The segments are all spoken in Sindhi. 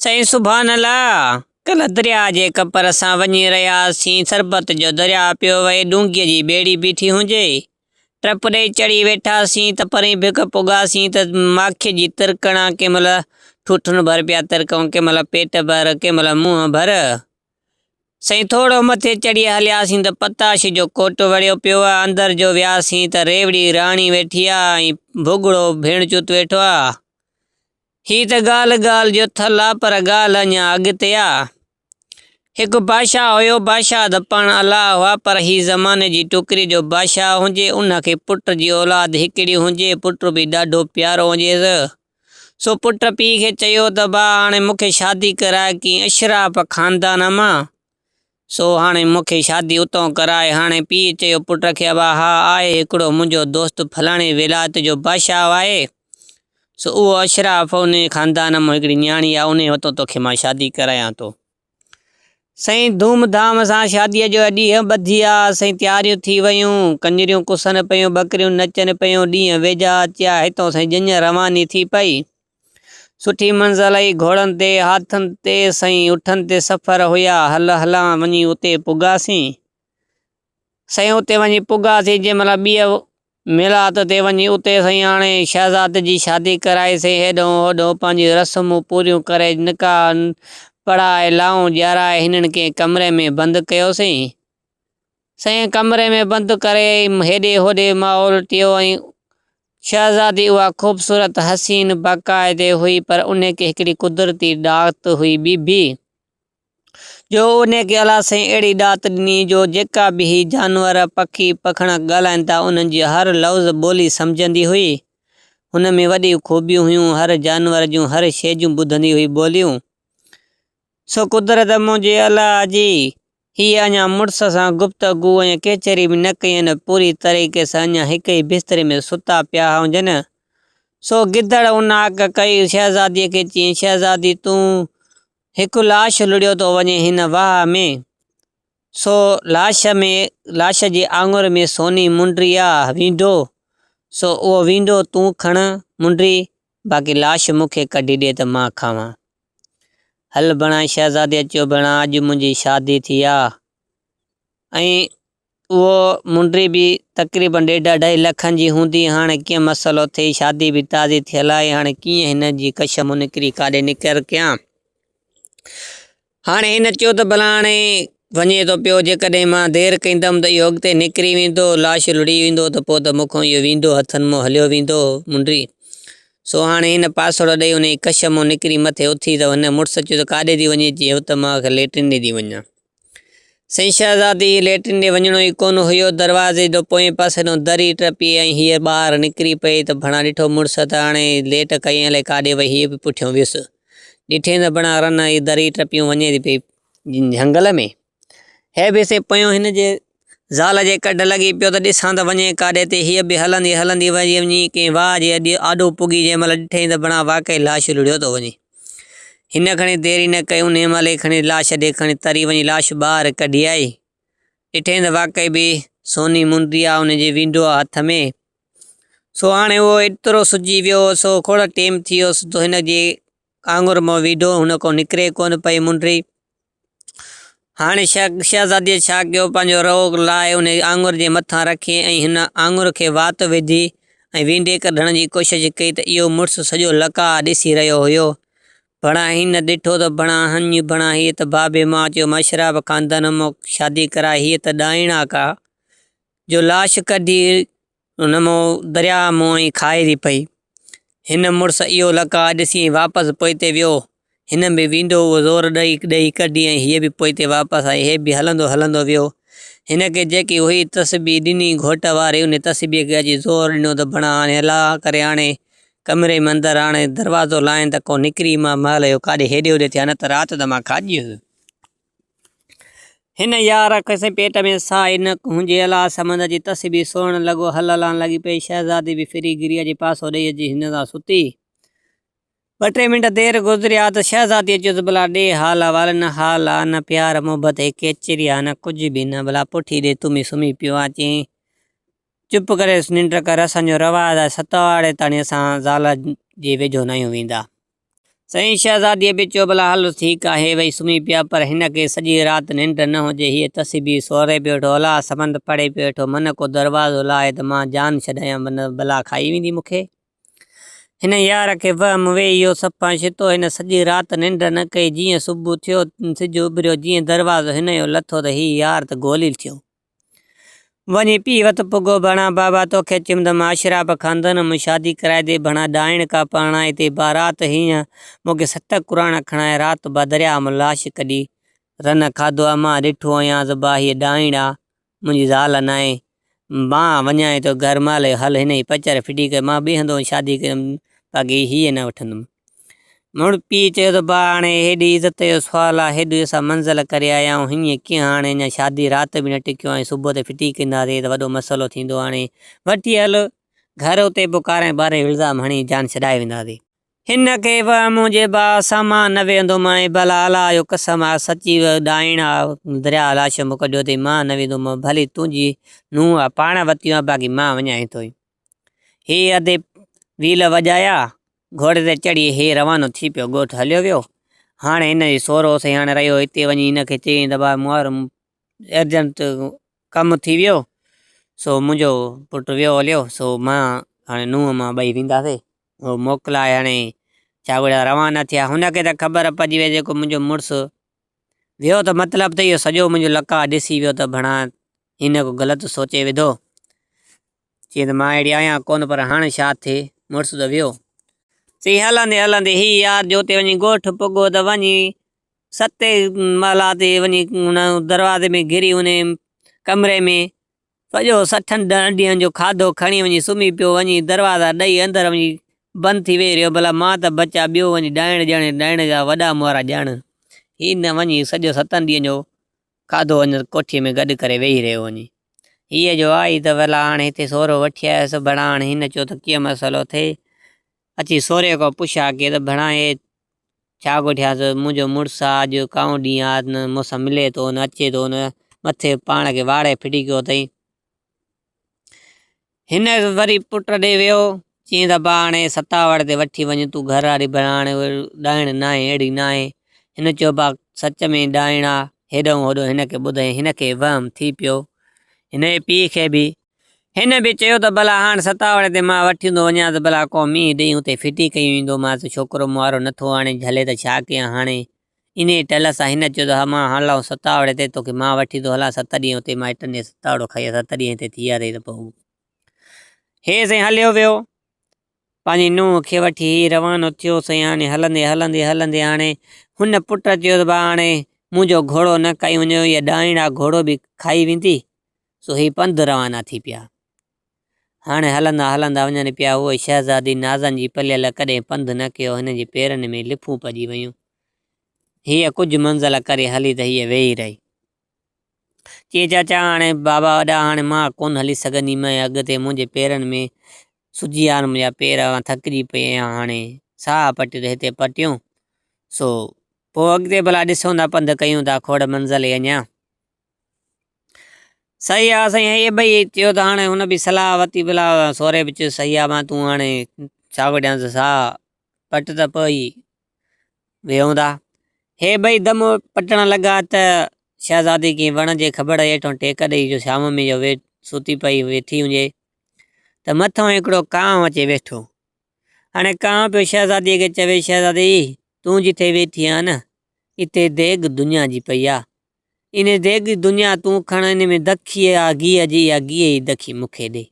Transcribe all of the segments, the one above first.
سائين سبحان الله! ڪلهه درياء جي ڪپر سان وڃي رهياسين، سربت جو درياء پيو وهي، ڏونگهيء جي ٻيڙي بيٺي هجي. ٽپ ڏئي چڙهي ويٺاسين ته پرين ڀڪ پڳاسين ته ماکيء جي ترڪڻا ڪنهن مهل ٺوٺن ڀر پيا ترڪون، ڪنهن مهل پيٽ ڀر، ڪنهن مهل منهن ڀر. سائين ٿورو مٿي چڙهي هلياسين ته پتاشي جو ڪوٽ وڙيو پيو آ، اندر جو وياسين ته ريوڙي راڻي ويٺي آ ۽ ڀڳڙو ڀيڻچوت ويٺو آ. هي ته ڳالهه ڳالهه جو ٿل آ پر ڳالهه اڃا اڳتي آ. هڪ بادشاهه هيو، بادشاهه ته پاڻ الله هئا پر هي زماني جي ٽڪري جو بادشاهه هجي، ان کي پٽ جي اولاد هڪڙي هجي، پٽ به ڏاڍو پيارو هجيس. سو پٽ پيء کي چيو ته با هاڻي مون کي شادي ڪراء ڪنهن اشراف خاندان مان. سو هاڻي مون کي شادي اتئون ڪراء. هاڻي پيء چيو پٽ کي ابا ها آهي هڪڙو منهنجو دوست فلاڻي ولايت جو بادشاهه آهي. سو اهو اشراف انهي خاندان مان هڪڙي نياڻي آهي انهي وتئون توکي مان شادي ڪرايان ٿو. سائين ڌوم ڌام سان شاديء جو ڏينهن ٻڌي آ، سائين تياريون ٿي ويون، ڪڃريون ڪسن پيون، ٻڪريون نچن پيون، ڏينهن ويجها اچيا، هتئون سائين ڄڃ رواني ٿي پئي. سٺي منزل آئي، گهوڙن تي، هاٿين تي، سائين اٺن تي سفر هيا، هل هلان وڃي اتي پڳاسين. سائين اتي وڃي پڳاسين، جنهن مهل ٻيء ميلات تي وڃي اتي سائين هاڻي شهزادي جي شادي ڪرائي سين هيڏهون هوڏهون پنهنجون رسمون پوريون ڪري نڪاح پڙهائي لائون ڏيارائي هنن ڪنهن ڪمري ۾ بند ڪيوسين. سائين ڪمري ۾ بند ڪري هيڏي هوڏي ماحول ٽيو ۽ شهزادي اها خوبصورت حسين باقاعدي هئي پر انهي کي هڪڙي قدرتي ڏات هئي ٻيبي. جو انهيء کي الله سائين اهڙي ڏات ڏني جو جيڪا به هي جانور، پکي، پکڻ ڳالهائين ٿا انهن جي هر لفظ ٻولي سمجهندي هئي. هن ۾ وڏيون خوبيون هيون، هر جانور جون هر شيء جون ٻڌندي هئي ٻوليون. سو قدرت منهنجي الله جي، هيء اڃا مڙس سان گفتگو ۽ ڪچهري به نه ڪئي ۽ پوري طريقي سان اڃا هڪ ئي بستري ۾ ستا پيا هجن. سو گدڙ اوناڪ ڪئي شهزاديء کي چيائين، شهزادي تون هڪ لاش لڙيو ٿو وڃي هن واهه ۾، سو لاش ۾ لاش جي آڱر ۾ سوني منڊي آ وينڊو، سو اهو وينڊو تون کڻ منڊي، باقي لاش مون کي ڪڍي ڏي ته مان کاوان. هل بڻا شهزادي اچيو بڻا اڄ منهنجي شادي ٿي آ ۽ اهو منڊي به تقريبن ڏيڍ اڍائي لکن جي هوندي، هاڻي ڪيئن مسئلو ٿئي، شادي به تازي ٿيل آهي، هاڻي ڪيئن هن جي ڪش مون نڪري ڪاڏي نڪر ڪيان. هاڻي هن چيو ته ڀلا هاڻي وڃي ٿو پيو، جيڪڏهن مان دير ڪندم ته اهو اڳتي نڪري ويندو، لاش لڙهي ويندو ته پوء ته مون کان اهو ويندو هٿن مون هليو ويندو منڊي. سو هاڻي هن پاسڙو ڏئي انهي ڪش مون نڪري مٿي اٿي ته هن مڙس چيو ته ڪاڏي ٿي وڃين؟ چيائين ته مان ليٽرين ڏي ٿي وڃان. سائين شهزادي هي ليٽرين ڏي وڃڻو ئي ڪونه هيو. دروازي جو پوئين پاسي ڏانهن دري ٽپي ۽ هيء ٻاهر نڪري پئي ته ڀڻا ڏٺو مڙس ته هاڻي ليٽ ڪئي الائي ڪاڏي وئي هيء به پٺيون ويس. ڏٺئين ته ڀڻا رن هي دري ٽپيون وڃي ٿي پئي جهنگل ۾. هيء به سائين پويون هن جي زال جي ڪڍ لڳي پيو ته ڏسان ته وڃي ڪاڏي تي. هيء به هلندي هلندي وڃي ڪنهن واهه جي آڏو پڳي جنهن مهل ڏٺئين ته ڀڻا واقعي لاش لڙهيو ٿو وڃي. هن کڻي دير ئي نه ڪئي، انهيء مهل ئي کڻي لاش ڏي کڻي تري وڃي لاش ٻاهر ڪڍي آئي. ڏٺائين ته واقعي به سوني منڊي آ، ان جي وينڊو آ هٿ ۾. سو هاڻي اهو ايترو سجي ويو هو، سو کوڙ ٽيم ٿي ويو هوس ته هن جي آڱر مان وينڊو هن کان نڪري ڪونه پئي منڊي. هاڻي شهزاديء ڇا ڪيو، پنهنجو رئو لاهي انهيء آڱر جي مٿان رکي ۽ هن آڱر کي وات وجهي ۽ وينڊي ڪڍڻ جي ڪوشش ڪئي ته اهو مڙس سڄو لقاء ڏسي رهيو هيو. ڀڻا هن ڏٺو ته ڀڻا هڃ ڀڻا هيء ته بابي ماء چيو مشراب خاندان مان شادي ڪرائي هيء ته ڏائڻ آ ڪا جو لاش ڪڍي ان مون درياهه مون ۽ کائي ٿي پئي. هن مڙس اهو لقاء ڏسي ۽ واپس پوئتي ويو. هن به ويندو اهو زور ڏئي ڏئي ڪڍي ۽ هيء به پوئتي واپس آئي. هي به هلندو هلندو ويو. هن کي جيڪي هئي تسبيح ڏني گهوٽ واري انهي تسبيح کي اچي زور ڏنو ته ڀڻا هاڻي الله ڪري هاڻي ڪمري ۾ اندر هاڻي دروازو لائين ته ڪو نڪري مان مهل اهو ڪاڏي هيڏي هوڏي ٿيان نه ته رات ته مان کاڄي هيس. هن يار کيس پيٽ ۾ ساهه ئي نه هجي الا سمند جي تسبيح سوئڻ لڳو هل هلان لڳي پئي شهزادي به ڦري گريء جي پاسو ڏئي اچي هن سان ستي. ٻه ٽي منٽ دير گذريا ته شهزاديء چيس ڀلا ڏي حال احوال نه حال آ نه پيار محبت هي ڪيچري آ نه ڪجهه به نه ڀلا پٺي ڏي تون به سمهي پيو آن چيائين چپ ڪري ننڊ ڪر اسان جو رواج آهي ستواڙي تاڻي اسان زال جي ويجهو ناهيون ويندا. سائين شهزاديء به چيو ڀلا هل ٺيڪ آهي وئي سمهي پيا پر هن کي سڄي رات ننڊ نه هجي هيء تسبيح سوري پيو ويٺو الله سمند پڙهي پيو ويٺو من ڪو دروازو لاهي ته مان جان ڇڏايان نه بلا کائي ويندي مون کي. هن يار کي وهم ويهي اهو صفا ڇتو هن سڄي رات ننڊ نه ڪئي جيئن صبح ٿيو سج اڀريو جيئن دروازو هن جو لٿو ته هي يار ته گوليل ٿيو. وڃي پيء وت پڳو ڀڻا بابا توکي چيم ته مان اشراف خاندان مان شادي ڪرائي ڏي ڀڻا ڏائڻ ڪا پرڻائي تي بارات هينئن مونکي ست قرآن کڻائي رات با درياء مان لاش ڪڍي رن کاڌو آ مان ڏٺو آهيان ته با هيء ڏائڻ آ منهنجي زال ناهي مان وڃانء ٿو گهر مهل هل هن جي پچر ڦٽي ڪر مان ٻئي هنڌ شادي ڪريم باقي هيء نه وٺندم. مڙ پيء چيو ته با هاڻي هيڏي عزت جو سوال آ، هيڏي اسان منزل ڪري آيا آهيون، هيئن ڪيئن هاڻي اڃا شادي رات به نه ٽڪيو آهي، صبح تي ڦٽي ڪنداسين ته وڏو مسئلو ٿيندو، هاڻي وٺي هل گهر اتي پوء ڪارين ٻارين الزام هڻي جان ڇڏائي وينداسين. هن کي وهم هجي با اسان مان نه ويهندومانء، ڀلا الله جو قسم آ سچي ڏائڻ آ، درياء لاش مون ڪڍيو اٿئي، مان نه ويندومانء، ڀلي تنهنجي نونهن آ پاڻ وتيون آ، باقي مان وڃان ٿو. هي ادي ويل وڄايا، گهوڙي تي چڙهي هي روانو ٿي پيو، ڳوٺ هليو ويو. هاڻي هن جي سورو سائين هاڻي رهيو هتي وڃي هن کي چيائين ته ڀاء مون وارو ارجنٽ ڪم ٿي ويو، سو منهنجو پٽ ويو هليو، سو مان هاڻي نونهن مان ٻئي وينداسين. هو موڪلائي هاڻي چاوڙيا روانا ٿيا. هن کي ته خبر پئجي وئي جيڪو منهنجو مڙس ويو ته مطلب ته اهو سڄو منهنجو لقاء ڏسي ويو ته ڀڻا هن ڪو غلط سوچي وڌو. چيائين ته مان اهڙي آهيان ڪونه پر هاڻ ڇا ٿئي، مڙس ته ويو. چي هلندي هلندي هي يار جو اتي وڃي ڳوٺ پڳو ته وڃي ستين محلات تي وڃي ان دروازي ۾ گهري ان ڪمري ۾ سڄو سٺن ڏهن ڏينهن جو کاڌو کڻي وڃي سمهي پيو وڃي دروازا ڏئي اندر وڃي بند ٿي ويهي رهيو ڀلا مان ته بچا ٻيو وڃي ڏائڻ ڄاڻي ڏائڻ جا وڏا مورا ڄاڻ هي نه وڃي سڄو ستن ڏينهن جو کاڌو اڃا ڪوٺيء ۾ گڏ ڪري ويهي رهيو وڃي. هيء جو آئي ته ڀلا هاڻي هتي سورو وٺي آيس، ڀڻا هاڻي هن چيو ته ڪيئن مسئلو ٿئي. اچي سوري کان پڇا ڪئي ته ڀڻا هي ڇا ڪوٺيانس، منهنجو مڙس آ، اڄ ڪائون ڏينهن آ، نه مون سان ملي ٿو نه اچي ٿو نه مٿي پاڻ کي واڙي ڦٽي ڪيو اٿئي. هن وري پٽ ڏي ويو، چيائين ته ابا هاڻي ستاوڙ تي وٺي وڃ تون گهر واري ڀلا هاڻي ڏائڻ ناهي اهڙي ناهي. هن چيو ابا سچ ۾ ڏائڻ آ، هيڏانهن هوڏانهن هن کي ٻڌائين، هن کي وهم ٿي پيو. هن جي پيء کي به. هن به چيو ته ڀلا هاڻ ستاوڙ تي مان وٺي ٿو وڃان ته ڀلا ڪو مينهن ڏئي اتي ڦٽي ڪيون ايندومانس، ڇوڪرو مون وارو نٿو هاڻي جهلي ته ڇا ڪيان هاڻي. انهيء ٽل سان هن چيو ته ها مان هلان ستاوڙي تي توکي مان وٺي ٿو هلان ست ڏينهن اتي مائٽن ڏي ستاوڙو کائي آ ست ڏينهن هتي ٿي آ ته پوء هي سائين هليو ويو پنهنجي نونهن کي وٺي هي روانو ٿيو سائين هاڻي هلندي هلندي هلندي هاڻي هن پٽ چيو ته ڀا هاڻي منهنجو گهوڙو نه کائي وڃو اها ڏائڻ آ گهوڙو به کائي ويندي سو هي پنڌ روانا ٿي پيا. هاڻي هلندا هلندا وڃن پيا. هوء شهزادي نازن جي پليل ڪڏهن پنڌ نه ڪيو. هن جي پيرن ۾ لڦون پئجي ويون. هيء ڪجهه منزل ڪري هلي ته هيء ويهي رهي. چي چاچا هاڻي بابا وڏا هاڻي مان ڪونه هلي سگهنديمانء اڳتي منهنجي پيرن ۾ سجي آهن منهنجا پير مان ٿڪجي پئي آهيان هاڻي ساهه پٽيو ته هتي پٽيون سو پوء اڳتي ڀلا ڏسون ٿا پنڌ ڪيون ٿا کوڙ منزل ئي اڃا. صحيح آ سائين هي ٻئي چيو ته هاڻي هن به صلاح ورتي ڀلا سوري به چيو صحيح آ مان تون هاڻي ڇا وڍيانس ساهه پٽ ته پوء ئي ويهون ٿا هي ٻئي دم پٽڻ لڳا ته شهزادي ڪنهن وڻ جي کٻڙ هيٺان ٽيڪ ڏئي جو شام ۾ جو وي ستي پئي ويٺي هجي ته مٿان هڪڙو ڪانء اچي ويٺو هاڻي ڪانء پيو شهزادي کي چوي شهزادي تون جتي ويٺي آن نه اتي ديڳ دنيا جي پئي آ ان ديڳ دنيا تون کڻ ان ۾ دکي آ گيهه جي اها گيهه جي دکي مون کي ڏي.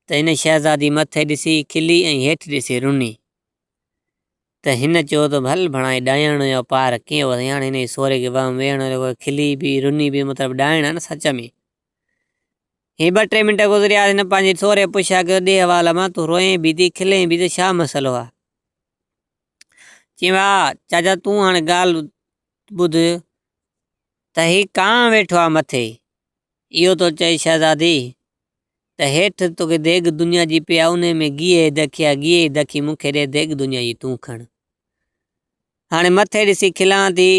ته هن شهزادي مٿي ڏسي کلي ۽ هيٺ ڏسي رني. ته هن چيو ته ڀل ڀڻائي ڏائڻ جو پار ڪيئن وڌائين هاڻي هن جي سوري کي وهم ويهڻ لڳو کلي به رني به مطلب ڏائڻ آ نه سچ ۾. هي ٻه ٽي منٽ گذريا هن پنهنجي سوري پڇيا ڪيو ڏي حوال مان تون روئين به ٿي کلين به ته ڇا مسئلو آ؟ چيائين ها چاچا تون هاڻي ڳالهه ٻڌ ته هي ڪانء ويٺو آ مٿي. اهو ٿو چئي شهزادي ته هيٺ توکي ديڳ دنيا جي پئي آ انهي ۾ گيهه جي دکي آ، گيهه جي دکي مون کي ڏي ديڳ دنيا جي تون کڻ. هاڻي مٿي ڏسي کلان ٿي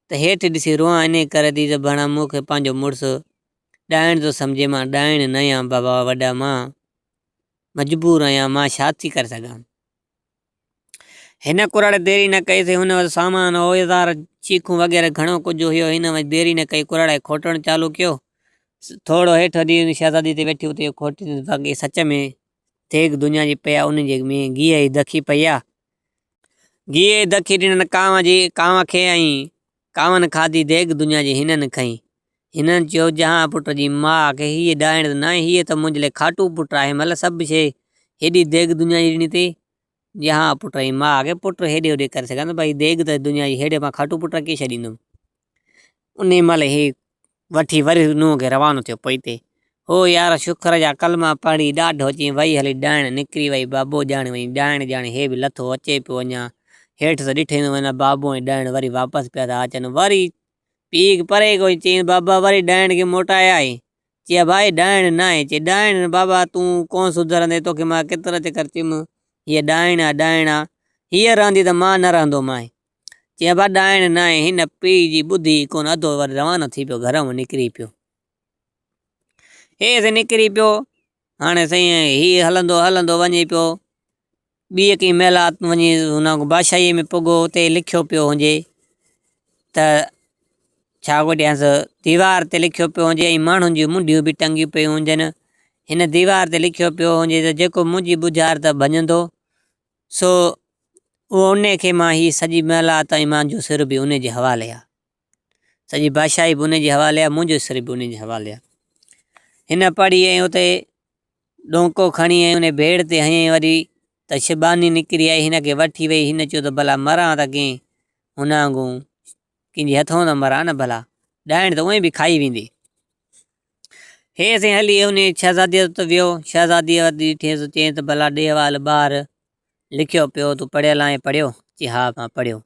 ته هيٺ ڏسي روئان انهي ڪري ٿي ته ڀڻا مون کي پنهنجو مڙس ڏائڻ ٿو سمجهي مان ڏائڻ نه آهيان بابا وڏا مان مجبور آهيان مان ڇا ٿي ڪري سگهان. هن ڪراڙي ديري نه ڪئي سي هن وٽ سامان اوزار چيخون وغيره گهڻو ڪجهه هيو هن وڃي ديري نه ڪئي ڪراڙي کوٽڻ چالو ڪيو ٿورو هيٺ وڌي شهزادي تي ويٺي اتي کوٽي باقي سچ ۾ ديڳ دنيا جي پئي آ ان جي ۾ گيهه جي دکي پئي آ گيهه جي دکي ڏنن ڪانء جي ڪانء کي ۽ ڪانون کاڌي ديڳ دنيا جي هنن کنئي هنن چيو جهان پٽ جي ماء کي هيء ڏائڻ ته ناهي هيء ته منهنجي لاء کاٽو پٽ آهي مل سڀ شيء هيڏي ديڳ دنيا جي ڏني اٿئي جهان پٽ ۽ ماء کي پٽ هيڏي هوڏي ڪري سگهان ٿو ڀائي ديڳ ته دنيا جي هيڏي مان کاٽو پٽ ڪيئن ڇڏيندم. انهي مهل هي وٺي وري نونهن کي روانو ٿيو پوئتي. هو يار شڪر جا ڪلما پڙهي ڏاڍو چين وئي هلي ڏائڻ نڪري وئي بابو ڄاڻي وڃي ڏائڻ ڄاڻي هي به لٿو اچي پيو اڃا هيٺ ته ڏٺئي نه وڃان بابو ۽ ڏائڻ وري واپس پيا ٿا اچن وري پيء کي پري کان چين بابا وري ڏائڻ کي موٽائي آئي چي ڀائي ڏائڻ ناهي. چي ڏائڻ بابا تون ڪونه سڌرندين توکي مان ڪيترا چڪر چيم هيء ڏائڻ آ ڏائڻ آ هيء رهندي ته مان نه رهندومانء. چي ابا ڏائڻ ناهي. هن پيء جي ٻڌي ئي ڪونه اڌو وري روانو ٿي پيو گهر مان نڪري پيو. هيس نڪري پيو هاڻي سائين هي هلندو هلندو وڃي پيو ٻيء ڪنهن محلات وڃي هن بادشاهيء ۾ پڳو اتي لکيو پيو هجي ته ڇا ڪوٺيانس ديوار تي لکيو پيو هجي ۽ ماڻهن جون منڍيون به ٽنگيون پيون هجن هن ديوار تي لکيو پيو هجي ته جيڪو منهنجي ٻجهارت ڀڃندو سو اهو ان کي مان هي سڄي محلات ۽ منهنجو سر به ان جي حوالي آهي سڄي بادشاهي به ان جي حوالي آهي منهنجو سر به ان جي حوالي آهي هن پڙهي ۽ اتي ڏونڪو کڻي ۽ ان ڀيڙ تي هنيائين وري ته شباني نڪري آئي هن کي وٺي وئي هن چيو ته ڀلا مران ته ڪنهن هن وانگون ڪنهن جي هٿون ته مران نه ڀلا ڏائڻ ته اونئين به کائي ويندي. هي سائين هلي ان شهزاديء وٽ ويو شهزاديء وٽ ڏٺيس چيائين ته ڀلا ڏي حوال ٻاهر لکيو پيو تون پڙهيل آهين پڙهيو چي ها مان پڙهيو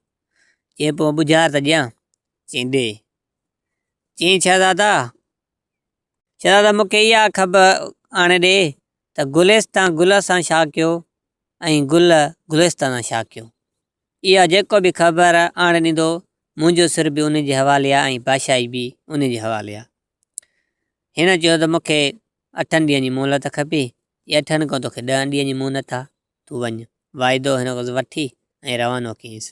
چيائين پوء ٻجهار ته ڏيان چيائين ڏي چيائين شهزادا شهزادا مون کي اها خبر آڻي ڏي ته گلستان گل سان ڇا ڪيو ۽ گل گلستان سان ڇا ڪيو؟ اها جيڪو به خبر آڻي ڏيندو، منهنجو سر به ان جي حوالي آهي ۽ بادشاهي به ان جي حوالي آهي. هن چيو ته مون کي اٺن ڏينهن جي مهلت کپي. چي اٺن کان توکي ڏهن ڏينهن جي مهلت آهي، تون وڃ. واعدو هن کان وٺي ۽ روانو ڪيس.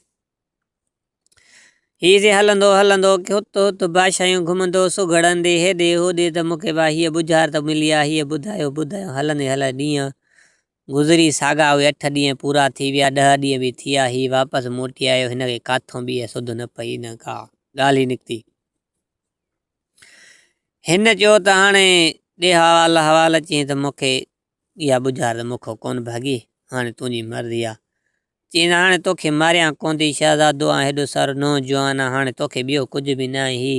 هي سي هلندو هلندو هت هت بادشاهيون گهمندو سگهڙندي هيڏي هوڏي ته مون کي ڀاء هيء ٻجهارت ملي آ هيء ٻڌايو ٻڌايو هلندي هلندي ڏينهن گذري ساڳا اهي اٺ ڏينهن پورا ٿي ويا ڏهه ڏينهن به ٿيا هي واپس موٽي آيو هن کي ڪاٿون ٻيهه سڌ نه پئي نه ڪا ڳالهه ئي نڪتي. هن چيو ته هاڻي ڏي حوال حوال چيائين ته مون کي اها ٻجهارت مون کان ڪونه ڀڳي، هاڻي تنهنجي مرضي آ. چيائين ته هاڻي توکي ماريان ڪونه ٿي، شهزادو آن، هيڏو سارو نوجوان آن، هاڻي توکي ٻيو ڪجهه به ناهي، هي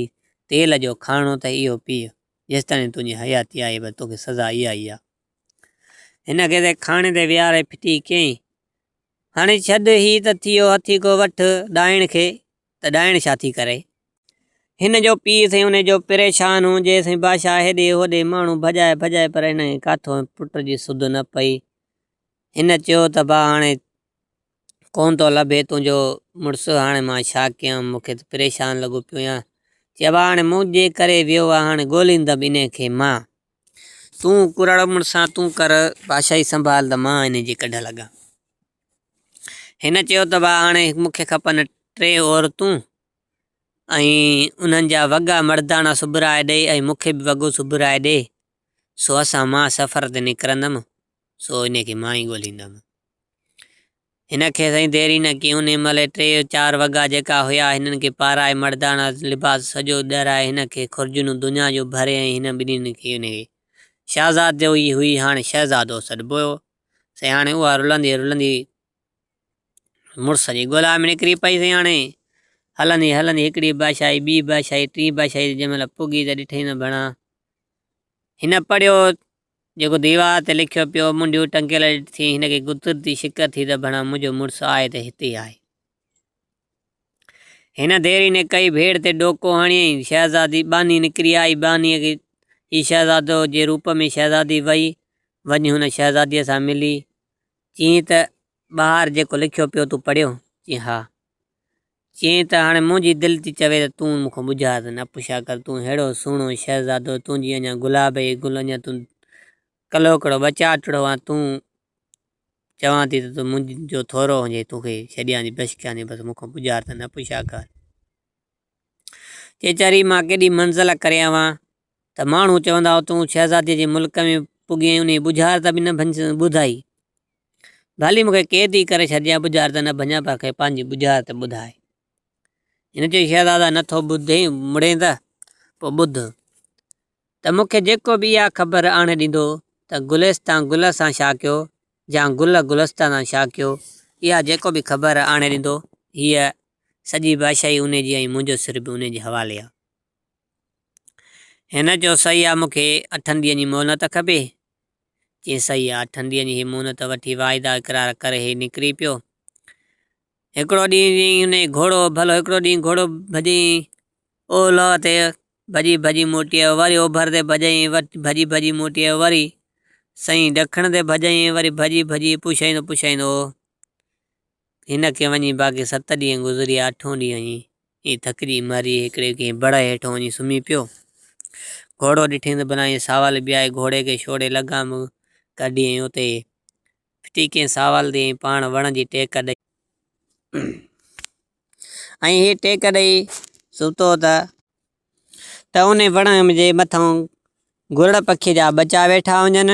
تيل جو کاڻو اٿئي، اهو پيء، جيستائين تنهنجي حياتي آهي، بس توکي سزا اها ئي آ. هن کي ته کاڻي تي ويهاري ڦٽي ڪيائين. هاڻي ڇڏ، هي ته ٿيو هٿيڪو وٺ ڏائڻ کي. ته ڏائڻ ڇا ٿي ڪري؟ هن جو پيء سائين ان جو پريشان هجي سائين بادشاهه هيڏي هوڏي ماڻهو ڀڄائي ڀڄائي پر هن کي ڪاٿو پٽ جي سڌ نه پئي. هن چيو ته ڀاء هاڻي ڪونه ٿو لڀي تنهنجو مڙس هاڻي مان ڇا ڪيان مون کي ته پريشان لڳو پيو آهيان. چي ڀاء هاڻي منهنجي ڪري ويو آهي هاڻي ڳوليندم انهي کي مان. تون ڪراڙو مڙسان تون ڪر بادشاهي سنڀال ته مان انهي جي ڪڍ لڳان. هن چيو ته ڀاء هاڻي مون کي کپن ٽي عورتون ۽ انهن جا وڳا مرداڻا سبرائي ڏي ۽ مون کي به وڳو سبرائي ڏي، سو اسان مان سفر تي نڪرندم، سو انهي کي مان ئي ڳولهيندم. هن کي سائين دير ئي نه ڪئي، انهي مهل ٽي چار وڳا جيڪا هيا هنن کي پارائي مرداڻا لباس سڄو ڏرائي هن کي خرجنون دنيا جون ڀري ۽ هن ٻنهين کي انهي شهزادو ئي هئي هاڻي شهزادو سڏبو هيو. سائين هاڻي اها رلندي رلندي مڙس جي ڳولا ۾ نڪري پئي سائين هاڻي هلندي هلندي هڪڙي بادشاهي ٻي بادشاهي ٽين بادشاهي جنهن مهل پڳي ته ڏٺئي نه ڀڻا هن پڙهيو جيڪو ديوار تي لکيو پيو منڍيون ٽنگيل ٿي هن کي قدرتي شڪر ٿي ته ڀڻا منهنجو مڙس آهي ته هتي آهي هن ديري نه ڪئي، ڀيڙ تي ڏوڪو هڻيائين. شهزادي ٻانهي نڪري آئي. ٻانهيء کي هي شهزادو جي روپ ۾ شهزادي وئي. وڃي هن شهزاديء سان ملي. چيائين ته ٻاهر جيڪو لکيو پيو تون پڙهيو؟ چيائين ها. چيائين ته هاڻي منهنجي دل ٿي چوي ته تون مون کان ٻجهارت نه پڇا ڪر. تون ههڙو سهڻو شهزادو، تنهنجي اڃا گلاب جي گل اڃا تون ڪلهوڪڙو ٻچاٽڙو آن، تون. چوان ٿي ته منهنجو ٿورو هجي توکي ڇڏيان ٿي بس ڪيان ٿي بس مون کان ٻجهار ته نه پڇا ڪر. چي چري مان ڪيڏي منزل ڪري آوان ته ماڻهو چوندا هئا تون شهزاديء جي ملڪ ۾ پڳي آهين انهيء ٻجهار ته به نه ٻڌائي. ڀلي مون کي قيد ئي ڪري ڇڏجانء ٻجهار ته نه ڀڃان پر کي پنهنجي ٻجهار ته ٻڌاء. هن چيو شهزادا نه ٿو ٻڌين مڙين ته پوء ٻڌ ته مون کي جيڪو به اها خبر آڻي ڏيندو ته گلستان گل سان ڇا ڪيو يا گل گلستان سان ڇا ڪيو اها جيڪو به خبر آڻي ڏيندو هيء سڄي بادشاهي انهي جي ۽ منهنجو سر به انهي جي حوالي آ. هن چيو صحيح آ مون کي اٺن ڏينهن جي مهلت کپي. چيائين صحيح آ اٺن ڏينهن جي هي مهلت وٺي واعدا اقرار ڪري هي نڪري پيو. هڪڙو ڏينهن هن گهوڙو ڀلو هڪڙو ڏينهن گهوڙو ڀڄيائين اولهه تي ڀڄي ڀڄي موٽي آيو وري اوڀر تي ڀڄيائين ڀڄي ڀڄي موٽي آيو وري سائين ڏکڻ تي ڀڄيائين وري ڀڄي ڀڄي پڇائيندو پڇائيندو هن کي وڃي باقي ست ڏينهن گذريا اٺون ڏينهن وڃي ائين ٿڪجي مري هڪڙي ڪنهن بڙ هيٺون وڃي سمهي پيو. گهوڙو ڏٺائين ته ڀلا هيء ساول به آهي. گهوڙي کي ڇوڙي لغام ڪڍي ۽ اتي ڦٽي ڪنهن ساول تي ۽ پاڻ وڻ جي ٽيڪ ڏئي. ۽ هي ٽيڪ ڏئي ستو ته. ته انهي وڻ جي مٿان گرڙ پکيء جا ٻچا ويٺا هجن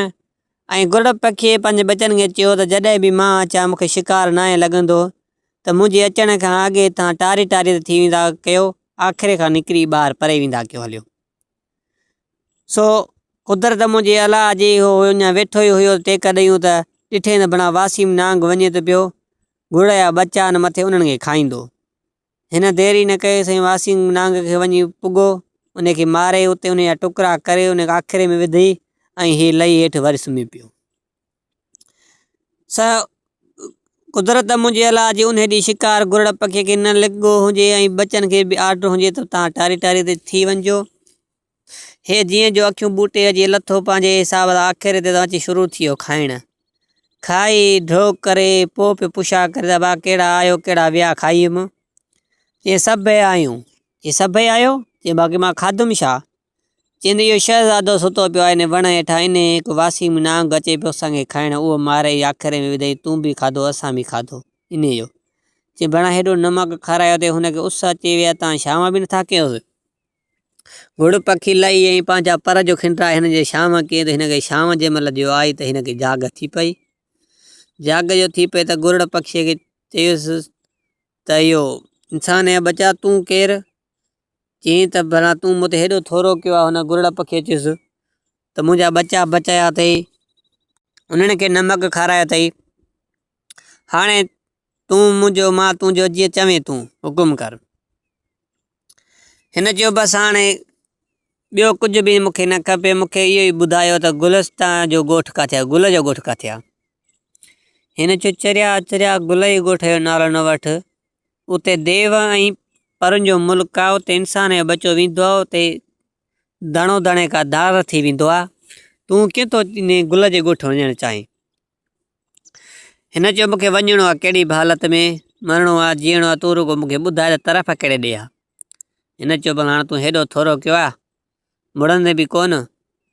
۽ گرڙ پکيء پنهنجي ٻچن کي چيو ته جڏهن به مان اچان مون کي شڪار ناهي لڳندو ته منهنجي اچڻ کان اڳي توهان ٽاري ٽاري تي ٿي ويندا ڪيو آکيري کان نڪري ٻاهر پري ويندا ڪيو هليو. سو قدرت منهنجي الله جي هو اڃا ويٺو ئي هيو ٽيڪ ڏيون ته ڏٺئين ته بڻا واسيم نانگ وڃي ٿو پيو گرڙ جا ٻچا آهن مٿي انهن کي کائيندو. هن دير ئي نه ڪئي سائين واسينگ نانگ کي وڃي پڳو، ان کي ماري اتي ان جا ٽڪرا ڪري ان کي آکيري ۾ وڌي ۽ هي لهي هيٺ وري سمهي پيو. سا قدرت منهنجي الله جي انهي ڏينهن شڪار گرڙ پکي کي نه لڳو هجي ۽ ٻچن کي به آرڊر هجي ته تان ٽاري ٽاري تي ٿي وڃجو. هي جيئن جو اکيون ٻوٽي اچي لٿو پنهنجي حساب سان آکيري تي ته اچي شروع ٿي ويو کائڻ. کائي ڍو ڪري پوء پيو پڇا ڪري ته ابا ڪهڙا آهيو ڪهڙا ويا کائي هيم. چيائين سڀئي آهيون. چيائين سڀئي آهيو؟ چيائين باقي مان کاڌم ڇا؟ چيائين ته اهو شهزادو ستو پيو آهي ان وڻ هيٺان انهي هڪ واسيم نانگ اچي پيو اسان کي کائڻ اهو ماري آکيري ۾ وڌائين تون به کاڌو اسان به کاڌو انهي جو. چيائين ڀڻا هيڏو نمڪ کارايو اٿئي هن کي اس اچي وئي آهي تان شام به نٿا ڪيوس. گهڙ پکي لهي ۽ پنهنجا پر جو کنڊرائي هن جي شام ڪئي ته هن کي شام جنهن مهل جو آئي ته هن کي جاڳ ٿي پئي. جاڳ جو ٿي پئي ته گرڙ پکيء کي چيس ته اهو انسان جا ٻچا تون ڪير؟ چيائين ته ڀلا تون مون تي هيڏو ٿورو ڪيو آهي. هن گرڙ پکيء چيس ته منهنجا ٻچا بچايا اٿئي، انهن کي نمڪ کارايو اٿئي، هاڻي تون منهنجو مان تنهنجو جيئن چوين تون حڪم ڪر. هن چيو بس هاڻي ٻيو ڪجهه به مون کي نه کپي مون کي اهو ئي ٻڌايو ته گلستان جو ڳوٺ ڪاٿي آهي گل جو ڳوٺ ڪاٿي آهي هن چيو چريا چريا گل جي ڳوٺ جو نالو نه وٺ اتي ديو ۽ پرن جو ملڪ آهي اتي انسان جو ٻچو ويندو آهي اتي داڻو داڻي کان ڌار ٿي ويندو آهي تون ڪيئن ٿو گل جي ڳوٺ وڃڻ چاهين هن چيو مون کي وڃڻو آهي ڪهڙي به حالت ۾ مرڻو آهي جيئڻو آهي تون رڳو مون کي ٻڌاء ته طرف ڪهڙي ڏي آهي هن چيو ڀلا هاڻ تون هيڏو ٿورو ڪيو آهي مڙندين به ڪونه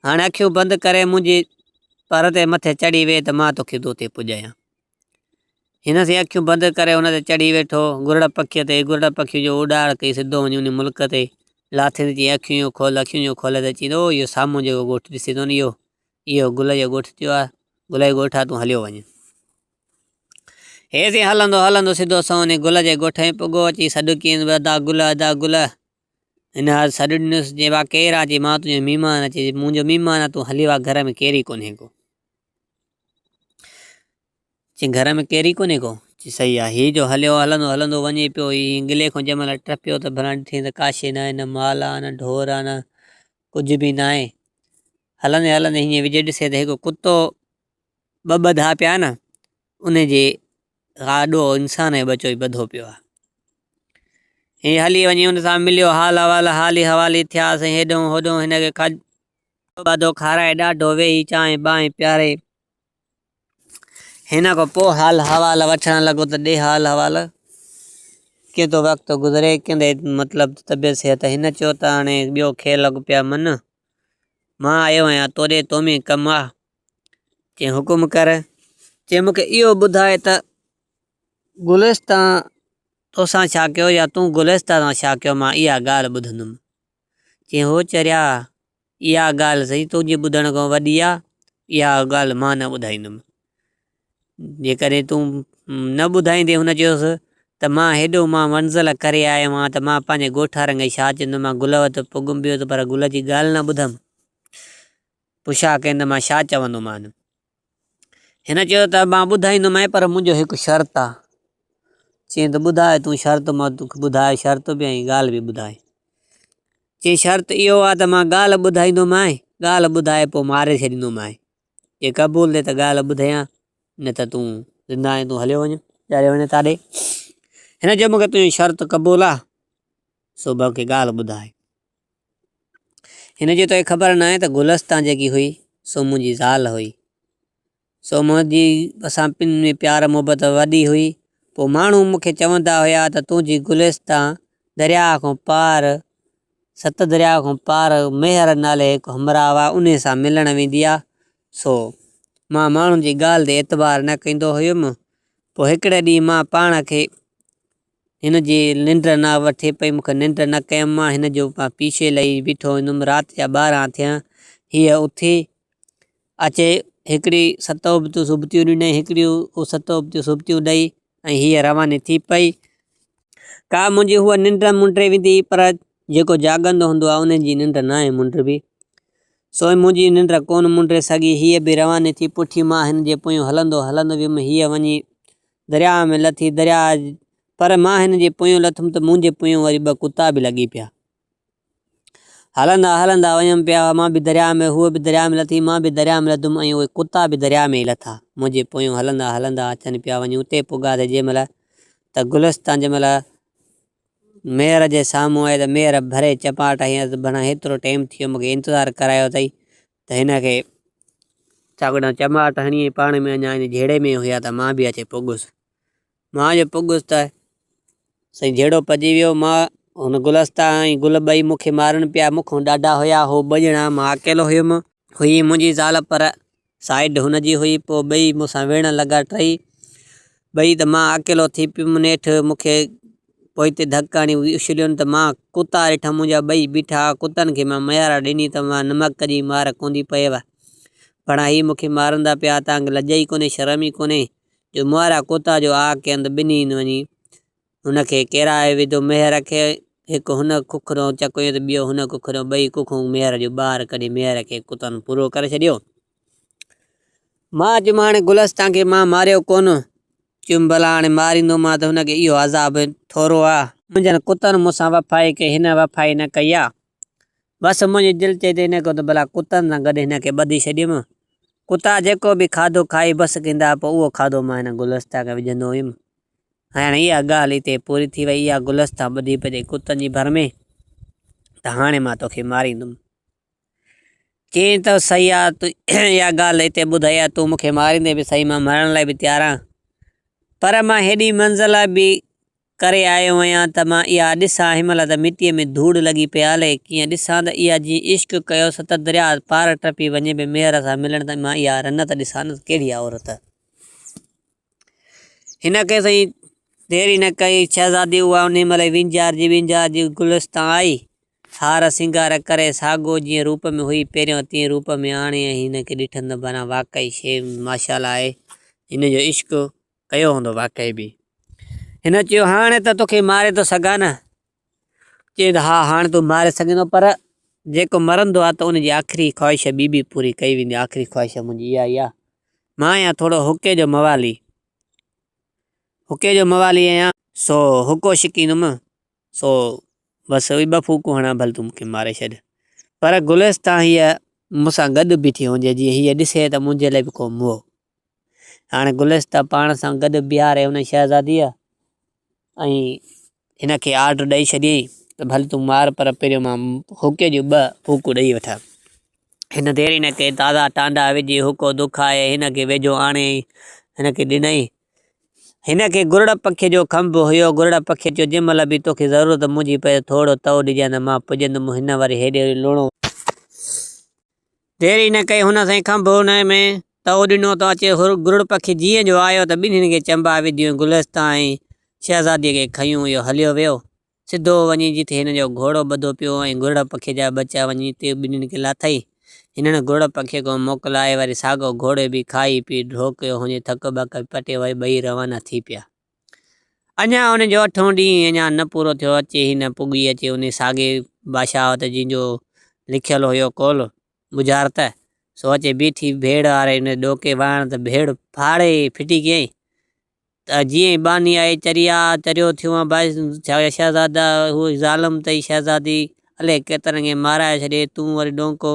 هاڻي اکيون بند ڪري منهنجي پر تي مٿي چڙهي ويهه ته مان توکي اتي پڄايان هن سين اکيون بند ڪري ان تي چڙهي ويٺو گرڙ پکيء تي گرڙ پکيء جو اڏار ڪئي سڌو وڃي ان ملڪ تي لاٿي ته چيائين اکيون کول اکيون جو کولي ته چيائين او اهو سامهون جيڪو ڳوٺ ڏسين ٿو نه اهو اهو گل جو ڳوٺ ٿيو آهي، گل جو ڳوٺ آهي تون هليو وڃ. هيسين هلندو هلندو سڌو سنئون وڃي گل جي ڳوٺ ۾ پڳو اچي سڏ ڪيائين ادا گل ادا گل. هن سڏ ڏنس چي وا ڪير آ چي مان تنهنجو مهمان آ چي منهنجو مهمان آ تون هلي وا گهر ۾ ڪير ئي ڪونهي ڪو. چي گهر ۾ ڪير ئي ڪونهي ڪو. چي صحيح آ. هي جو هليو هلندو هلندو وڃي پيو هي گلي کان جنهن مهل ٽپيو ته ڀلا ڏٺائين ته ڪا شيء ناهي نه مال آ نه ڍور آ نه ڪجهه به ناهي. هلندي هلندي هيئن وجهه ڏسي ته هڪ ڪتو ٻه ٻڌا پيا نه ان جي آڏو انسان جو ٻچو ئي ٻڌو پيو آهي. هي هلي وڃي ان سان مليو حال احوال حالي حوالي ٿيا سائين هيڏو هوڏو هن کي کاڌو باڌو کارائي ڏاڍو ويهي چانهه بانهه پياري هن کان پوء حال حوال وٺڻ لڳو ته ڏي حال حوال ڪيترو وقت گذري ڪندي مطلب طبيعت صحت هن چيو ته هاڻي ٻيو کيل لڳ پيا من مان آيو آهيان توڏي تو ۾ ڪم آ چيائين حڪم ڪر. چيائين مون کي اهو ٻڌاء ته گلستان توسان ڇا ڪيو يا تون گلستان سان ڇا ڪيو مان اها ڳالهه ٻڌندم. چيائين هو چريا اها ڳالهه سائين تنهنجي ٻڌڻ کان وڏي آ، اها ڳالهه مان نه ٻڌائيندم. جيڪڏهن تون نه ٻڌائيندين هن چيس ته مان هيڏو مان منزل ڪري آيو آهيان ته مان پنهنجي ڳوٺ وارن کي ڇا چوندم، مان گل وٽ پڳم به هيس پر گل جي ڳالهه نه ٻڌم. پڇا ڪين ته مان ڇا چوندومان. هن چيو ته مان ٻڌائيندومانء پر منهنجو هڪ شرط آ. چيائين ته ٻڌاء تون شرط مان توکي ٻڌاء شرط به ۽ ڳالهه به ٻڌاء. چيائين شرط اهو آ ته مان ڳالهه ٻڌائيندومانء، ڳالهه ٻڌائي پوء ماري ڇڏيندومانء. جي قبول ٿئي ته ڳالهه ٻڌايان نه ته تون زنده آهين تون هليو وڃ جاڏي وڃين تاڏي. هن چيو مون کي تنهنجو شرط قبول آ سو مون کي ڳالهه ٻڌاء. هن جي توکي خبر ناهي ته گلستان جيڪي هئي سو منهنجي زال هئي. سو منهنجي اسان ٻن ۾ پيار محبت وڏي هئي. پوء ماڻهو مون کي چوندا هيا ته تنهنجي گلستان درياهه کان پار ست درياهه کان پار ميهر نالي هڪ همراهه آ انهي سان ملڻ ويندي آ. سو مان ماڻهن جي ڳالهه تي اعتبار نه ڪندو هيم. پوء هڪڙي ڏينهن مان پاڻ کي هن جي ننڊ نه وٺي پئي، مون کي ننڊ نه ڪيم، مان هن جو پيڇي لهي بيٺو هوندم، رات جا 12 ٿيا، هيء اٿي اچي هڪڙي ست ابتيون سبتيون ڏنائين، هڪڙيون ست ابتيون سبتيون ڏئي ۽ هيء رواني ٿي پئي. ڪا منهنجي هوء ننڊ منڊي ويندي هئي، پر جيڪو جاڳندو هوندو آهي، ان جي ننڊ ناهي منڊبي. سو منهنجي ننڊ ڪونه منڊي سگهي. هيء به رواني ٿي، پٺي مان هن جي پويون هلندو هلندو ويم، هيء وڃي درياهه ۾ لٿي، درياهه پر مان هن جي پويون لٿم ته منهنجي پويون وري ٻه ڪتا به لڳي پيا. هلندا هلندا وڃن پيا، مان به درياهه ۾، هوء به درياهه ۾ لٿي، مان به درياهه ۾ لٿم ۽ اهي ڪتا به درياهه ۾ ئي لٿا. منهنجي پويون هلندا هلندا اچن پيا، وڃي اتي پڳاسين جنهن مهل ته گلستان جنهن مهل ميهر جي سامهون آئي ته ميهر ڀري چپاٽ هنيس ته ڀلا هيترو ٽيم ٿي ويو مون کي انتظار ڪرايو اٿئي ته هن کي چاڪڙا چماٽ هڻي ۽ پاڻ ۾ اڃا ان جهيڙي ۾ هيا ته مان به اچي پڳس. مان جو پڳس ته سائين جهيڙو پئجي ويو. مان هن گلستان ۽ گل ٻئي مون کي مارن پيا. مون کان ڏاڍا هيا. هو ٻه ڄڻا مان اڪيلو هيم. هئي منهنجي زال پر سائيڊ هن جي هئي. پوء ٻئي مون سان وڙهڻ لڳا ٽئي ٻئي ته مان اڪيلو ٿي پيم. نيٺ مون کي پوئتي ڌڪ هڻي اڇلين ته مان ڪتا ڏٺم منهنجا ٻئي بيٺا ها. ڪتن کي مان ميار ڏني ته مان نمڪ جي مار ڪوندي پيو. پڻ هي مون کي مارندا پيا تان کي لڄ ئي ڪونهي شرم ئي ڪونهي جو ماريا ڪتا جو آ ڪين ته ٻنهي وڃي هن کي ڪيرائي وڌو. ميهر کي هڪ هن ککرو چڪ هنيو ته ٻيو هن ککرو ٻئي ککون ميهر جون ٻاهر ڪڍي ميهر کي ڪتن پورو ڪري ڇڏيو. مان چيم هاڻي گلستان کي مان ماريو ڪونه. چيم ڀلا هاڻي ماريندومان ته هن کي اهو عذاب ٿورو آ. منهنجن ڪتن مون سان وفائي ڪئي هن وفائي نه ڪئي آ. بس منهنجي دل چئي ته هن کي ته ڀلا ڪتن سان گڏ هن کي ٻڌي ڇڏيم. ڪتا جيڪو به کاڌو کائي بس ڪندا پوء اهو کاڌو مان هن گلستان کي وجهندو هيم. هاڻي اها ڳالهه هتي پوري ٿي وئي. اها گلستان ٻڌي پئي اٿئي ڪتن جي ڀر ۾ ته هاڻي مان توکي ماريندم. چيائين ته صحيح آ تو اها ڳالهه هتي ٻڌائي آ تون مون کي ماريندين به صحيح مان مرڻ لاء به تيار آهيان پر مان هيڏي منزل به ڪري آيو آهيان ته مان اها ڏسان هن مهل ته مٽيء ۾ ڌوڙ لڳي پئي آ الائي ڪيئن ڏسان ته اها جيئن عشق ڪيو ست درياهه پار ٽپي وڃي به ميهر سان ملڻ ته مان اها رن ته ڏسان نه ته ڪهڙي آ عورت. هن کي سائين دير ئي نه ڪئي، شهزادي اها انهيء مهل ئي وينجهار جي وينجهار جي گلستان آئي. هار سينگار ڪري ساڳو جيئن روپ ۾ هئي پهريون تيئن روپ ۾ آڻي ۽ هن کي ڏٺم ته بنا واقعي شيء ماشاءالله آهي. هن جو عشق ڪيو هوندو واقعي به. هن چيو هاڻي ته توکي ماري ٿو سگهان نه. چيائين ته ها هاڻي تون ماري سگهين ٿو پر جيڪو مرندو آهي ته ان جي آخري خواهش ٻي به پوري ڪئي ويندي آهي. آخري خواهش منهنجي اها ئي آهي. مان آهيان ٿورو حقي جو موالي. حقي جو موالي آهيان. سو حقو ڇڪيندم. سو بس اهي ٻه ڦوڪون هڻان ڀل تون مون کي ماري ڇڏ. پر گلستان هيء مون سان گڏ بيٺي هجي جيئن هيء ڏسي ته منهنجي لاء به ڪو موهه. هاڻي گلستان پاڻ سان گڏ بيهاري هن شهزاديء ۽ هن کي آرڊر ڏئي ڇڏيائين ته ڀل تون مار پر پهريون مان حقي جون ٻه ڦوڪون ڏئي وٺان. هن دير ئي نه ڪئي تازا ٽانڊا وجهي حقو دکائي هن کي ويجهو آڻي هن کي ڏنائين. هن کي گرڙ پکيء جو کنڀ هيو. گرڙ پکيء چيو، جنهن مهل به توکي ضرورت منهنجي پئي ته ٿورو تئو ڏجانء ته مان پڄندم. هن وري هيڏي هوڏي لوڻو. دير ئي نه ڪئي، هن سائين کنڀ ان ۾ تئو ڏنو ته اچي گرڙ پکي جيئن جو آيو ته ٻنهين کي چنبا وڌيون گلستان ۽ شهزاديء کي کنيون اهو هليو ويو. سڌو وڃي جتي هن جو گهوڙو ٻڌو پيو هو ۽ گرڙ پکيء جا ٻچا وڃي اتي ٻنهين کي لاٿائين. هنن گرڙ پکيء کان موڪلائي وري ساڳو گهوڙو به کائي پي ڍو ڪيو هن جي ٿڪ ٻڪ به پٽي وري ٻئي روانا ٿي پيا. اڃا ان جو اٺون ڏينهن اڃا نه پورو ٿيو اچي هن پڳي اچي انهي ساڳي بادشاهه وٽ جنهن جو لکيل هيو قول ڳجهارت، سو اچي بيٺي ڀيڙ واري ان ڏوڪي واهڻ ته ڀيڙ ڦاڙي ڦٽي ڪيائين ته جيئن ئي ٻانهي آئي چريا چريو ٿيو آن شهزادا هو ظالم اٿئي شهزادي الائي ڪيترن کي مارائي ڇڏي تون وري ڏونڪو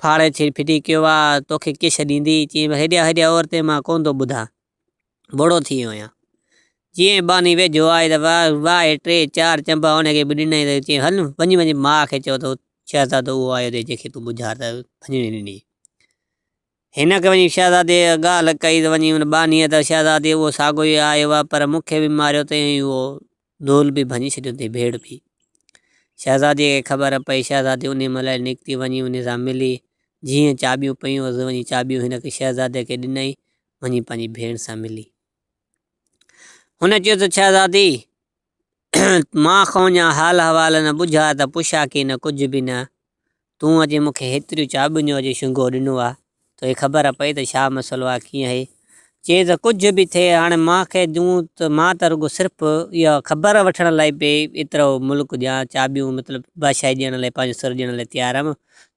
ڦاڙي ڦٽي ڪيو آ توکي ڪيئن ڇڏيندي چيائين هيڏيا هيڏيا عورتين مان ڪونه ٿو ٻڌان ٻوڙو ٿي ويو آهيان. جيئن ئي ٻانهي ويجهو آئي ته واهه ٽي چار چنبا ان کي به ڏنائين ته چيائين هل وڃي وڃي ماء کي چئو ته شهزادو اهو آيو اٿئي جنهن کي تون ٻجهار ته ڀڃڻي ڏني. هن کي وڃي شهزادي ڳالهه ڪئي ته وڃي ان ٻانهيء ته شهزادي اهو ساڳيو ئي آيو آهي پر مون کي به ماريو اٿئي ۽ اهو ڍول به ڀڃي ڇڏيو اٿئي ڀيڙ به. شهزاديء کي خبر پئي، شهزادي انهيء مهل ئي نڪتي وڃي انهيء سان ملي، جيئن چاٻيون پيون هئس وڃي چاٻيون هن کي شهزادي کي ڏنائين، وڃي پنهنجي ڀيڻ سان ملي. هن چيو ته شهزادي! مان کان اڃا حال احوال نه ٻجها ته پڇا ڪي نه ڪجهه به نه. تون اڄ مون کي هيتريون چاٻين جو اڄ شنگهو ڏنو آ، توکي خبر پئي ته ڇا مسئلو آ ڪيئن آهي؟ چي ته ڪجهه به ٿئي هاڻي مان کي جون ته مان ته رڳو صرف اها خبر وٺڻ لاء پئي ايترو ملڪ ڏيان چاٻيون مطلب بادشاهي ڏيڻ لاء پنهنجو سر ڏيڻ لاء تيار هيم،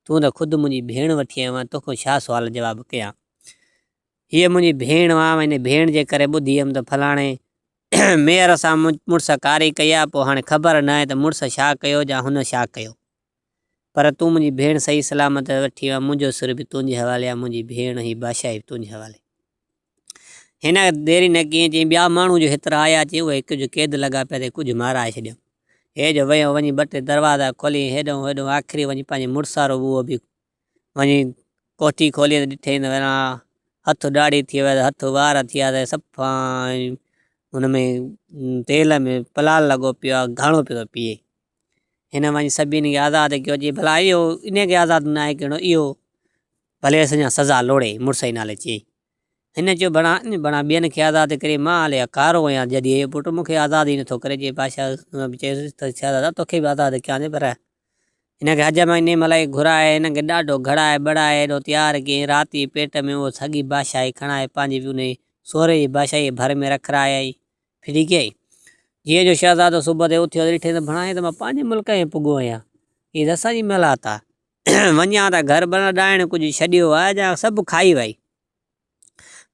تون ته خود منهنجي ڀيڻ وٺي آيو آهين توکان ڇا سوال جواب ڪيان؟ هيء منهنجي ڀيڻ آ، ان ڀيڻ جي ڪري ٻڌي هيم ته فلاڻي ميئر سان مڙس ڪاري ڪئي آ، پوء هاڻي خبر ناهي ته مڙس ڇا ڪيو يا هن ڇا ڪيو. پر تون منهنجي ڀيڻ صحيح سلامت وٺي آ، منهنجو سر به تنهنجي حوالي آ، منهنجي ڀيڻ هي بادشاهي به تنهنجي حوالي. هن دير ئي نه ڪئي، چيائين ٻيا ماڻهو جو هيترا آيا، چي اهي ڪجهه قيد لڳا پيا ته ڪجهه مارائي ڇڏيم. هي جو ويو وڃي ٻه ٽي دروازا کولي هيڏهون هوڏهون آخري وڃي پنهنجي مڙس وارو اهو به وڃي ڪوٺي کولي ته ڏٺئي ته وران هٿ ڏاڙهي ٿي ويا هٿ وار ٿي ويا ته صفا ان ۾ تيل ۾ پلال لڳو پيو آهي گهاڻو پيو ٿو پيئي. هن وڃي سڀني کي آزاد ڪيو چي ڀلا اهو ان کي آزاد ناهي ڪرڻو اهو ڀلي اسان جا سزا لوڙي مڙس جي نالي چيائين. هن چيو بڻا بڻا ٻين کي آزاد ڪري مان الائي ڪارو آهيان جڏهن اهو پٽ مون کي آزاد ئي نٿو ڪري چي بادشاهه چيس ته شهزادا توکي به آزاد ڪيان ٿي پر هن کي حجم ۽ نعم الائي گهرائي هن کي ڏاڍو گهڙائي ٻڙائي ايڏو تيار ڪيائين رات جي پيٽ ۾ اهو سڳي بادشاهي کڻائي پنهنجي انهي سورهيه جي بادشاهيء ڀر ۾ رکرائي ۽ ڦري ڪيائين. جيئن جو شهزادو صبح تي اٿيو ته ڏٺائين ته ڀڻا هي ته مان پنهنجي ملڪ ۾ پڳو آهيان. هي ته اسان جي محلات آ. وڃان ته گهر بڻا ڏائڻ ڪجهه ڇڏيو آهي جا سڀ کائي وئي.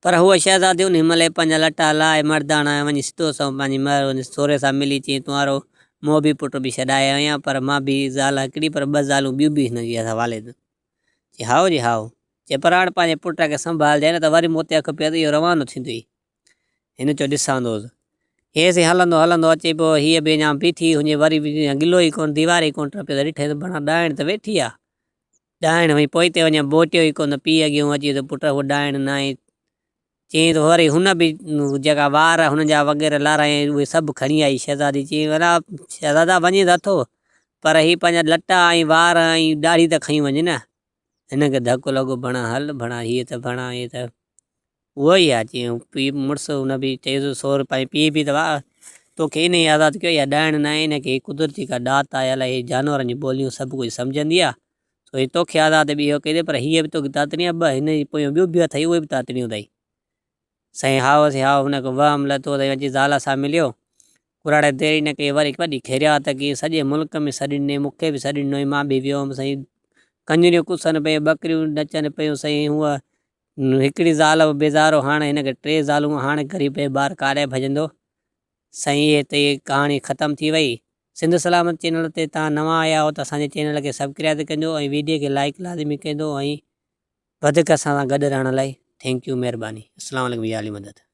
پر هوء شهزادي انهي مهل ئي پنهنجا لٽا لاهي مرداڻا ۽ وڃي سڌو سنئون پنهنجي مهر ان سورهيه سان ملي چيائين تنهارو موهبي پٽ به ڇڏائي آيو آهيان پر مان به زال هڪڙي پر ٻه زالون ٻيون به هن جي حوالي چي هائو جي هائو چي پر هاڻ پنهنجي پٽ کي سنڀالجانء نه ته وري مون تي اک پئي ته اهو روانو ٿيندوئي. هن چيو ڏساندوس. هيسين هلندو هلندو اچي پيو هيء به اڃا بيٺي هجي وري به گلو ئي ڪونه ديوار ئي ڪونه ٽپيو ته ڏٺائين ته ڀڻا ڏائڻ ته ويٺي آ. ڏائڻ وئي پوئتي وڃي بوٽيو ئي ڪونه پيء اڳيون اچي ته پٽ هو ڏائڻ ناهي. چيائين ته وري هن به جيڪا وار هن جا وغيره لارايائين اهي سڀ کڻي آئي شهزادي چيائين ڀلا شهزادا وڃي ته اٿو پر هي پنهنجا لٽا ۽ وار ۽ ڏاڙهي ته کڻي وڃ نه. هن کي ڌڪ لڳو ڀڻا هل ڀڻا هيء ته ڀڻا هيء ته اهو ئي آ چيائين پيء مڙس هن به چيس سور پنهنجي پيء به ته واهه توکي انهيء آزاد ڪيو اها ڏائڻ ناهي هن کي قدرتي ڪا ڏات آهي الائي هي جانورن جون ٻوليون سڀ ڪجهه سمجهندي آ سو هي توکي آزاد به اهو ڪئي اٿئي پر هيء به توکي تاتڻي آ ٻه هن جي پويان ٻيون به اٿئي اهي به تاتڻيون اٿئي. سائين هائو سائين هائو هن کي وهم لٿو ته اچي زال سان مليو. ڪراڙي دير ئي نه ڪئي وري وڏي خيريات ڪئي سڄي ملڪ ۾ سڏ ڏني مون کي به سڏ ڏنو مان به ويو هوم سائين ڪڃريون ڪسن پيون ٻڪريون نچن پيون سائين هوء هڪڙي زال به بيزارو هاڻ هن کي ٽي زالون هاڻ غريب بي ٻار ڪاڏي ڀڄندو سائين هتي ڪهاڻي ختم ٿي وئي سنڌ سلامت چينل تي تان نوان آيا آهيو ته اسان جي چينل کي سبڪرائب ڪجو ۽ ويڊيو کي لائيڪ لازمي ڪجو ۽ وڌيڪ اسان سان گڏ رهڻ لاء thank you مهرباني اسلام عليڪم يا علي مدد.